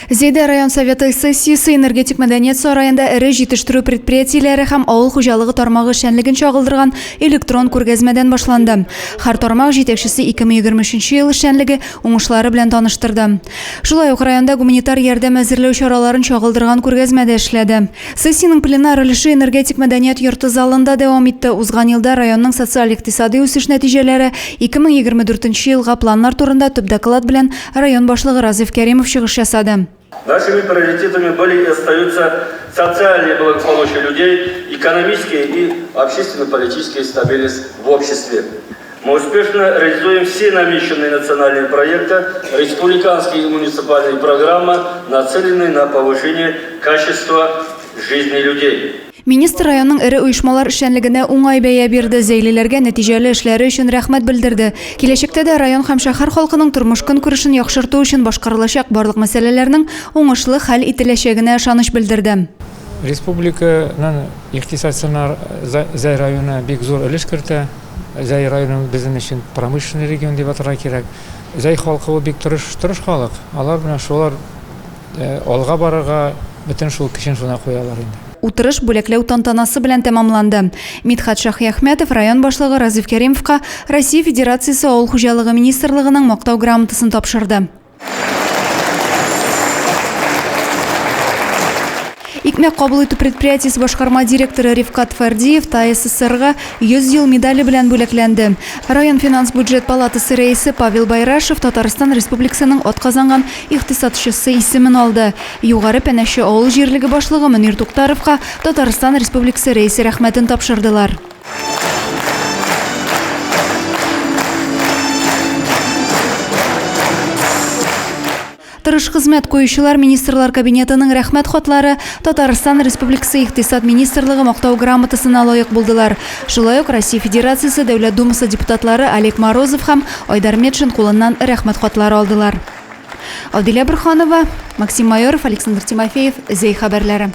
Зәйдә район советы сессиясе Энергетик мәдәният сараенда эре җитештерү предприятиеләре һәм авыл хуҗалыгы тармагы эшчәнлеген чагылдырган электрон күргәзмәдән башланды. Һәр тармак җитәкчесе 2023 ел эшчәнлеге уңышлары белән таныштырды. Шулай ук районда гуманитар ярдәм әзерләү чараларын чагылдырган күргәзмә дә эшләде. Сессиянең пленар өлеше Энергетик мәдәният йорты залында дәвам итте. Узган елда районның социаль-икътисадый үсеш нәтиҗәләре, 2024 елга планнар турында төп доклад белән Район башлыгы Разиф Кәримов чыгыш ясады. Нашими приоритетами были и остаются социальное благополучие людей, экономическая и общественно-политическая стабильность в обществе. Мы успешно реализуем все намеченные национальные проекты, республиканские и муниципальные программы, нацеленные на повышение качества жизни людей. Министр районның эре оешмалар эшчәнлегенә уңай бәя бирде, зәйлеләргә нәтиҗәле эшләре өчен рәхмәт белдерде. Киләчәктә дә район һәм шәһәр халкының тормыш-көнкүрешен яхшырту өчен башкарылачак барлык мәсьәләләрнең уңышлы хәл ителәчәгенә ышаныч белдерде. Республиканың икътисадына Зәй районы бик зур өлеш кертә. Зәй районы безнең өчен промышленный регион дип атарга кирәк. Зәй халкы ул бик тырыш, тырыш халык. Алар менә шулар Алга барырга бөтен шул көчен шуна куялар инде. Утырыш бүләкләү тантанасы белән тәмамланды. Мидхәт Шаһиәхмәтов район башлыгы Разиф Кәримовка Россия Федерациясе Авыл хуҗалыгы министрлыгының Мактау грамотасын тапшырды. Икмәк кабул итү предприятиесе башкарма директоры Рифкат Фәрдиев ТАССРга 100 ел медале белән бүләкләнде. Район финанс-бюджет палатасы рәисе Павел Байрашев Татарстан Республикасының атказанган икътисадчысы исемен алды. Югары Пәнәче авыл җирлеге башлыгы Мөнир Туктаровка Татарстан Республикасы Рәисе рәхмәтен тапшырдылар. Тырыш хезмәт куючылар Министрлар Кабинетының Рәхмәт хатлары, Татарстан Республикасы Икътисад министрлыгы Мактау грамотасына лаек булдылар. Шулай ук Россия Федерациясе Дәүләт Думасы депутатлары Олег Морозов һәм Айдар Метшин кулыннан Рәхмәт хатлары алдылар. Адилә Борһанова, Максим Майоров, Александр Тимофеев, Зәй хәбәрләре.